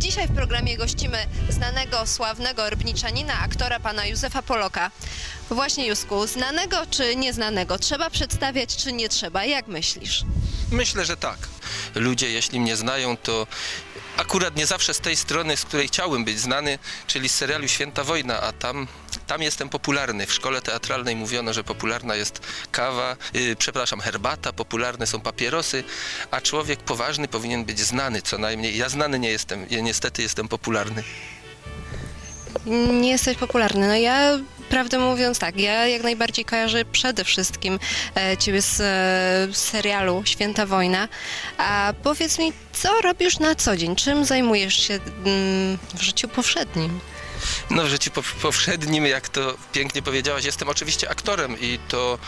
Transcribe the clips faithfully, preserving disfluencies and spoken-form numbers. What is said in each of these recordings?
Dzisiaj w programie gościmy znanego, sławnego rybniczanina, aktora pana Józefa Poloka. Właśnie, Józku, znanego czy nieznanego? Trzeba przedstawiać, czy nie trzeba? Jak myślisz? Myślę, że tak. Ludzie, jeśli mnie znają, to akurat nie zawsze z tej strony, z której chciałbym być znany, czyli z serialu Święta Wojna, a tam, tam jestem popularny. W szkole teatralnej mówiono, że popularna jest kawa, yy, przepraszam, herbata, popularne są papierosy, a człowiek poważny powinien być znany co najmniej. Ja znany nie jestem, ja niestety jestem popularny. Nie jesteś popularny. No ja, prawdę mówiąc, tak, ja jak najbardziej kojarzę przede wszystkim e, ciebie z e, serialu Święta Wojna. A powiedz mi, co robisz na co dzień? Czym zajmujesz się mm, w życiu powszednim? No, w życiu pow- powszednim, jak to pięknie powiedziałaś, jestem oczywiście aktorem i to,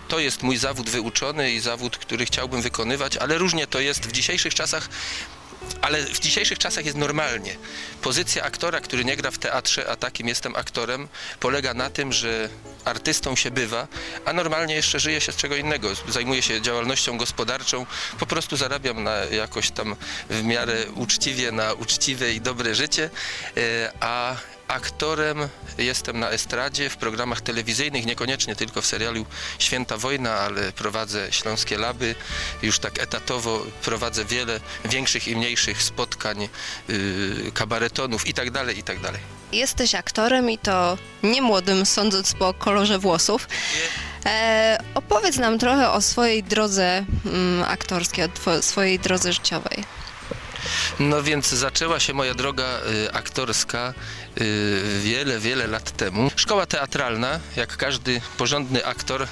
to jest mój zawód wyuczony i zawód, który chciałbym wykonywać, ale różnie to jest w dzisiejszych czasach. Ale w dzisiejszych czasach jest normalnie. Pozycja aktora, który nie gra w teatrze, a takim jestem aktorem, polega na tym, że artystą się bywa, a normalnie jeszcze żyje się z czego innego. Zajmuje się działalnością gospodarczą, po prostu zarabiam na jakoś tam w miarę uczciwie, na uczciwe i dobre życie, e, a aktorem jestem na estradzie, w programach telewizyjnych, niekoniecznie tylko w serialu Święta Wojna, ale prowadzę Śląskie Laby, już tak etatowo prowadzę wiele większych i mniejszych spotkań, yy, kabaretonów i tak dalej, i tak dalej. Jesteś aktorem i to nie młodym, sądząc po kolorze włosów. E, opowiedz nam trochę o swojej drodze mm, aktorskiej, o two- swojej drodze życiowej. No więc zaczęła się moja droga y, aktorska y, wiele, wiele lat temu. Szkoła teatralna, jak każdy porządny aktor,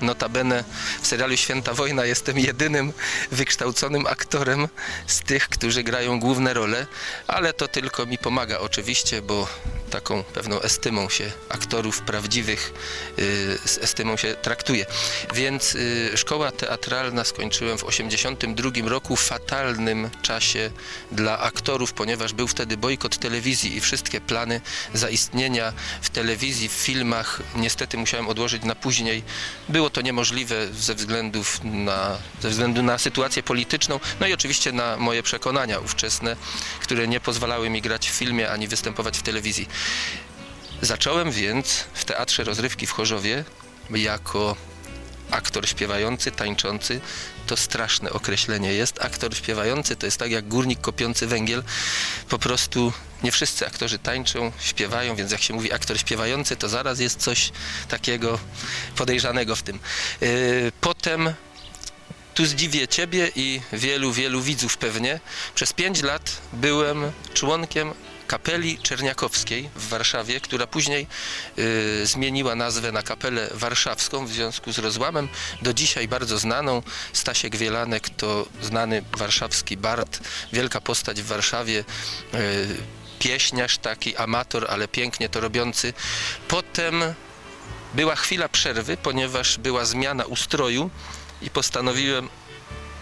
notabene w serialu Święta Wojna jestem jedynym wykształconym aktorem z tych, którzy grają główne role, ale to tylko mi pomaga oczywiście, bo taką pewną estymą się aktorów prawdziwych y, z estymą się traktuje. Więc y, szkoła teatralna skończyłem w osiemdziesiątym drugim roku, w fatalnym czasie dla aktorów, ponieważ był wtedy bojkot telewizji i wszystkie plany zaistnienia w telewizji, w filmach niestety musiałem odłożyć na później. Było to niemożliwe ze względów na, ze względu na sytuację polityczną, no i oczywiście na moje przekonania ówczesne, które nie pozwalały mi grać w filmie ani występować w telewizji. Zacząłem więc w Teatrze Rozrywki w Chorzowie jako aktor śpiewający, tańczący. To straszne określenie jest. Aktor śpiewający to jest tak jak górnik kopiący węgiel. Po prostu nie wszyscy aktorzy tańczą, śpiewają, więc jak się mówi aktor śpiewający, to zaraz jest coś takiego podejrzanego w tym. Yy, Potem tu zdziwię Ciebie i wielu, wielu widzów pewnie. Przez pięć lat byłem członkiem kapeli czerniakowskiej w Warszawie, która później y, zmieniła nazwę na kapelę warszawską w związku z rozłamem, do dzisiaj bardzo znaną. Stasiek Wielanek to znany warszawski bard, wielka postać w Warszawie, y, pieśniarz taki, amator, ale pięknie to robiący. Potem była chwila przerwy, ponieważ była zmiana ustroju i postanowiłem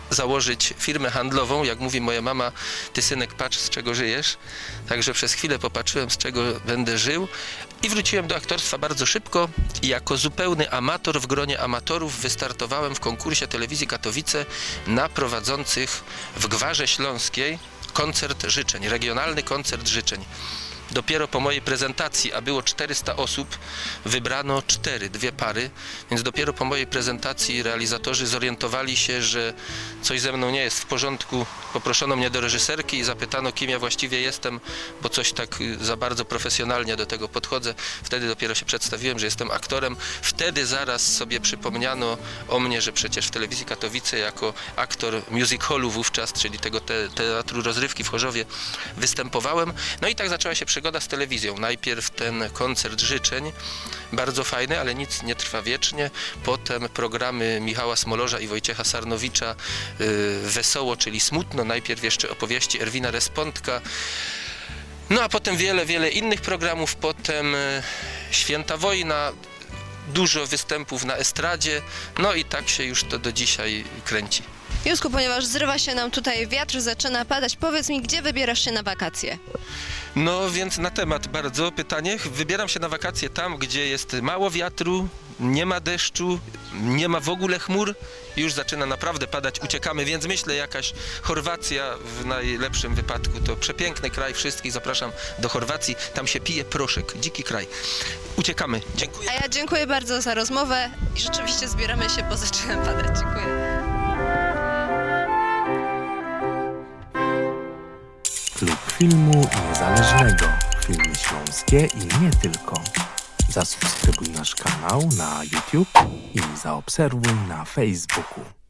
założyć firmę handlową. Jak mówi moja mama: „Ty, synek, patrz, z czego żyjesz”. Także przez chwilę popatrzyłem, z czego będę żył. I wróciłem do aktorstwa bardzo szybko i jako zupełny amator w gronie amatorów wystartowałem w konkursie telewizji Katowice na prowadzących w Gwarze Śląskiej koncert życzeń, regionalny koncert życzeń. Dopiero po mojej prezentacji, a było czterysta osób, wybrano cztery, dwie pary, więc dopiero po mojej prezentacji realizatorzy zorientowali się, że coś ze mną nie jest w porządku. Poproszono mnie do reżyserki i zapytano, kim ja właściwie jestem, bo coś tak y, za bardzo profesjonalnie do tego podchodzę. Wtedy dopiero się przedstawiłem, że jestem aktorem. Wtedy zaraz sobie przypomniano o mnie, że przecież w telewizji Katowice jako aktor music hallu wówczas, czyli tego te, teatru rozrywki w Chorzowie, występowałem. No i tak zaczęła się przygoda z telewizją. Najpierw ten koncert życzeń, bardzo fajny, ale nic nie trwa wiecznie. Potem programy Michała Smolorza i Wojciecha Sarnowicza, yy, Wesoło, czyli smutno. Najpierw jeszcze opowieści Erwina Respondka. No a potem wiele, wiele innych programów. Potem yy, Święta Wojna, dużo występów na estradzie. No i tak się już to do dzisiaj kręci. Józku, ponieważ zrywa się nam tutaj wiatr, zaczyna padać, powiedz mi, gdzie wybierasz się na wakacje? No więc na temat bardzo pytanie. Wybieram się na wakacje tam, gdzie jest mało wiatru, nie ma deszczu, nie ma w ogóle chmur. Już zaczyna naprawdę padać, uciekamy, więc myślę jakaś Chorwacja w najlepszym wypadku. To przepiękny kraj, wszystkich zapraszam do Chorwacji. Tam się pije proszek, dziki kraj. Uciekamy. Dziękuję. A ja dziękuję bardzo za rozmowę i rzeczywiście zbieramy się, bo zaczyna padać. Dziękuję. Klub Filmu Niezależnego. Filmy śląskie i nie tylko. Zasubskrybuj nasz kanał na YouTube i zaobserwuj na Facebooku.